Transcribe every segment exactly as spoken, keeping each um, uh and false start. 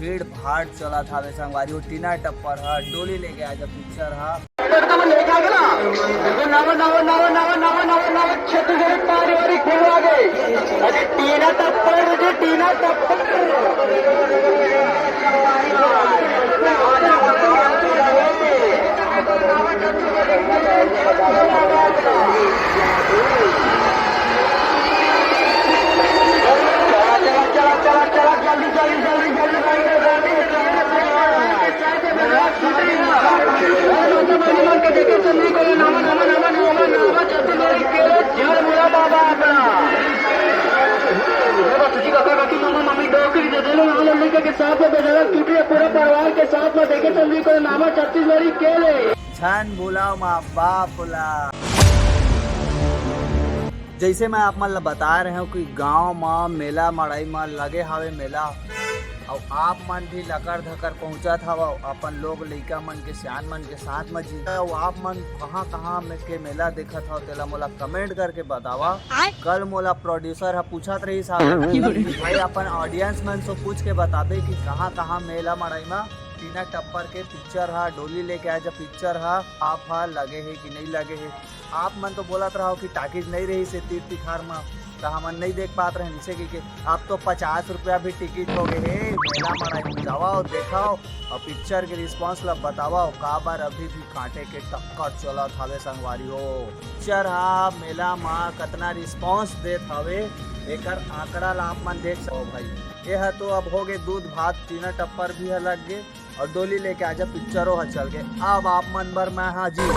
भीड़ भाड़ चलत हावे संगवारी हो। टीना टप्पर ह डोली लेके आजा पिक्चर ह। एकदम लेके आ गेला। नवा नवा नवा नवा नवा नवा नवा छत्तीसगढ़ी पारिवारिक फिल्म आ गई। अरे टीना टप्पर, अरे टीना टप्पर। पूरा परिवार के साथ में देखे चंद्री को नामा छत्तीसगढ़ी के ले। झन बुलाव माँ बाप ला। जैसे मैं आप मन ला बता रहे हूँ कि गांव म मेला मड़ई म लगे हावे मेला, अउ आप मन भी लकर धकर पहुंचत हव अपन लोग लइका मन के सियान मन के साथ म जी। अउ आप मन कहाँ कहाँ में के मेला देखत हव तेला मोला कमेंट करके बतावा। कल मोला प्रोड्यूसर ह पूछत रहिस हावे कि भाई अपन ऑडियंस मन से पूछ के बताबे कि कहाँ कहाँ मेला मड़ई म टीना टप्पर के पिक्चर ह डोली लेके आजा पिक्चर ह आप ह लगे हे कि नहीं लगे हे। आप मन तो बोलत रहो कि टाकीज नहीं रहिस हे तीर तिखार म, त हमन नहीं देख पात रहे इसे कि, कि अब तो पचास रुपया भी टिकट हो गए हे मेला मड़ई म जावा अउ देखाओ अउ पिक्चर के रिस्पांस ला बतावा काबर अभी भी कांटे के टक्कर चलत हावे संगवारी हो। पिक्चर ह मेला म कतना रिस्पांस देत हावे एकर आंकड़ा ला आप मन देख सको भाई। ये ह तो अब हो गए दूध भात टीना टप्पर भी ह लग गए अउ डोली लेके आजा पिक्चरो ह चल गए। अब आप मन बर मैं हाजिर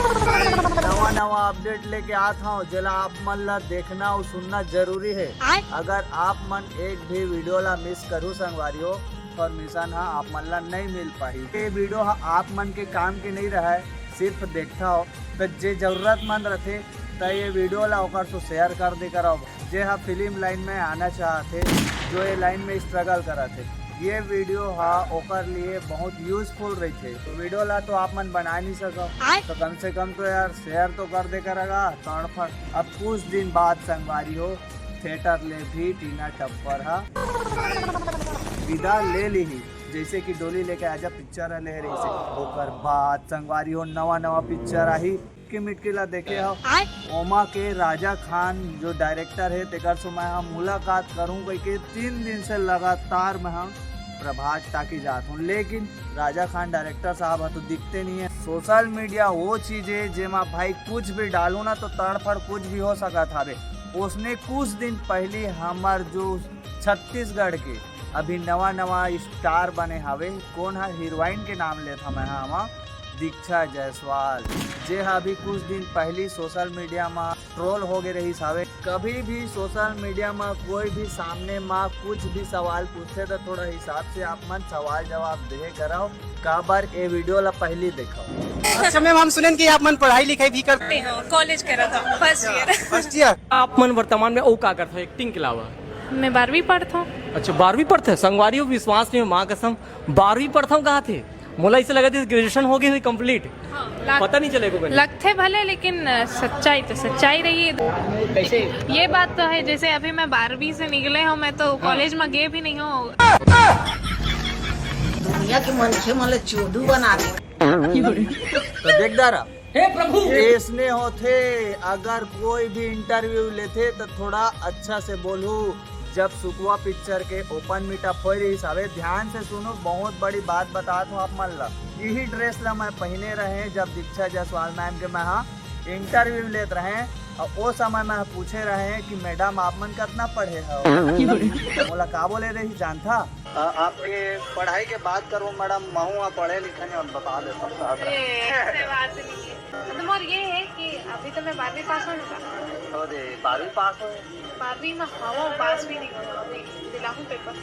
नवा नवा अपडेट लेके आत हूँ जेला आप मन ला देखना अउ सुनना जरूरी है। अगर आप मन एक भी वीडियो ला मिस करू संगवारी हो इन्फॉर्मेशन ह आप मन ला नहीं मिल पाही। ये वीडियो ह आप मन के काम के नहीं रहा है, सिर्फ देखता हो तो जे जरूरतमंद रथे त ये वीडियो ला ओकर से शेयर कर दे करव। जे हा फिल्म लाइन में आना चाहत हे, जो ये लाइन में स्ट्रगल करत हे, ये वीडियो हा ओकर लिए बहुत यूजफुल रहिथे। तो वीडियो ला तो आप मन बना नहीं सकव, तो कम से कम तो यार शेयर तो कर दे करगा तड़फड़। अब कुछ दिन बाद संगवारी हो थिएटर ले भी टीना टप्पर हा विदा ले लीही, जैसे कि डोली लेके आजा पिक्चर ले रही से। ओकर बाद संगवारी हो नवा नवा पिक्चर आही। के मिटकी ला देखे हव। ओमा के राजा खान जो डायरेक्टर हे तेकर से मैं ह मुलाकात करूं कहिके तीन दिन से लगातार मैं ह प्रभात टाकी जात हूं, लेकिन राजा खान डायरेक्टर साहब ह तो दिखते नहीं है। सोशल मीडिया वो चीज है जेमा भाई कुछ भी डालू ना तो तड़फड़ कुछ भी हो सकत हवे। उसने कुछ दिन पहली हमर जो छत्तीसगढ़ के अभी नवा नवा स्टार बने हवे, कौन ह हीरोइन के नाम लेत हवं मैं ह, दीक्षा जायसवाल, जे ह अभी कुछ दिन पहली सोशल मीडिया म ट्रोल हो गए रहिस हवे। कभी भी सोशल मीडिया म कोई भी सामने म कुछ भी सवाल पूछथे त थोड़ा हिसाब से आप मन सवाल जवाब दे करव, काबर ए वीडियो ला पहली देखव। अच्छा मैम, हम सुनेन कि आप मन पढ़ाई लिखाई भी करते हो, कॉलेज करत हूँ, फर्स्ट ईयर। First year. आप मन वर्तमान में अउ का करते हो एक्टिंग के अलावा? मैं बारहवीं पढ़ता हूँ। अच्छा, बारहवीं पढ़ते हैं। संगवारी हो, विश्वास नहीं हो, माँ कसम, बारहवीं पढ़ता हूँ कहा थे। मोला ऐसे लगा था ग्रेजुएशन हो गई हुई कंप्लीट। हाँ, लग- पता नहीं चलेगा कहीं। लगते भले, लेकिन अ, सच्चाई तो सच्चाई रही है। कैसे? ये बात तो है, जैसे अभी मैं बारहवीं से निकले हूँ, मैं तो कॉलेज में गए भी नहीं हूँ। दुनिया के मनखे मन ल चोदू बना दे। तो देख दारा, हे प्रभु। ऐसने होथे। अगर कोई भी इंटरव्यू लेथे तो थोड़ा अच्छा से बोलू। जब सुकवा पिक्चर के ओपन मीटअप हो रही हवे, ध्यान से सुनो, बहुत बड़ी बात बतात हूँ आप मन ला। यही ड्रेस ला मैं पहने रहे जब दीक्षा जायसवाल मैम के मैं हा इंटरव्यू लेत रहे, और ओ समय मैं पूछे रहे कि मैडम आप मन कितना पढ़े हो? मोला का बोले रही जानथा? अ, आपके पढ़ाई के बात करो मैडम, महू ह पढ़े लिखे नहीं, हम बता देता हूँ। ये ऐसे बात नहीं है। मतलब और ये है कि अभी तो मैं बारहवीं पास हो चुका। अरे बारहवीं पास हो? बारहवीं में हवा पास भी नहीं हुआ, अभी दिलाऊं पेपर।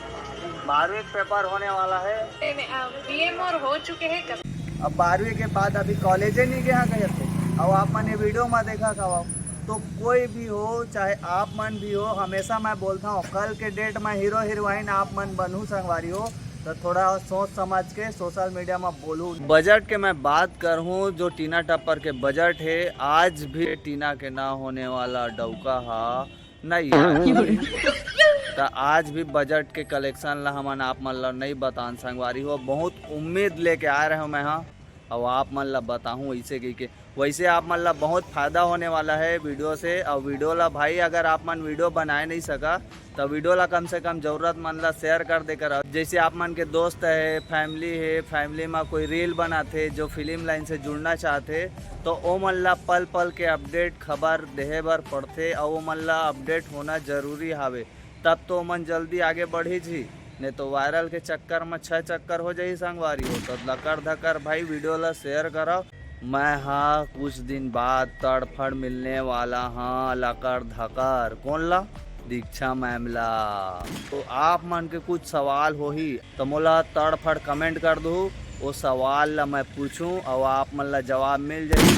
बारहवीं पेपर होने वाला है। बीए मोर हो चुके हैं कब। अब बारहवीं के बाद अभी कॉलेजे नहीं गया कहे थे, अब आप मन ये वीडियो में देखा खवाओ। तो कोई भी हो, चाहे आप मन भी हो, हमेशा मैं बोलता हूँ कल के डेट में हीरो हीरोइन आप मन बनू संगवारी हो, तो थोड़ा सोच समझ के सोशल मीडिया में बोलू। बजट के मैं बात करहूँ, जो टीना टप्पर के बजट है, आज भी टीना के ना होने वाला डौका हा नहीं है। त आज भी बजट के कलेक्शन ला हमन आप मन ला नहीं बतान संगवारी हो, बहुत उम्मीद लेके आए रहे मैं हा, अउ आप मन ला बताहूँ ऐसे कहिके। वैसे आप मन ला बहुत फायदा होने वाला है वीडियो से। और वीडियो ला भाई, अगर आप मन वीडियो बनाए नहीं सका, तो वीडियो ला कम से कम जरूरत मन ला शेयर कर देकर आओ। जैसे आप मन के दोस्त है, फैमिली है, फैमिली में कोई रील बनाते जो फिल्म लाइन से जुड़ना चाहते, तो ओ मन ला पल पल के अपडेट खबर देहे बर पड़ते और ओ मन ला अपडेट होना जरूरी हावे, तब तो ओ मन जल्दी आगे बढ़ी जी। नहीं तो वायरल के चक्कर में छह चक्कर हो जाही संगवारी हो। तो लकर धकर भाई वीडियो ला शेयर करव। मैं हा कुछ दिन बाद तड़फड़ मिलने वाला हाँ लकर धकर। कौन ला? दीक्षा मैम ला। तो आप मन के कुछ सवाल होही तो मोला तड़फड़ कमेंट कर दू, वो सवाल ला मैं पूछूं और आप मन ला जवाब मिल जाही।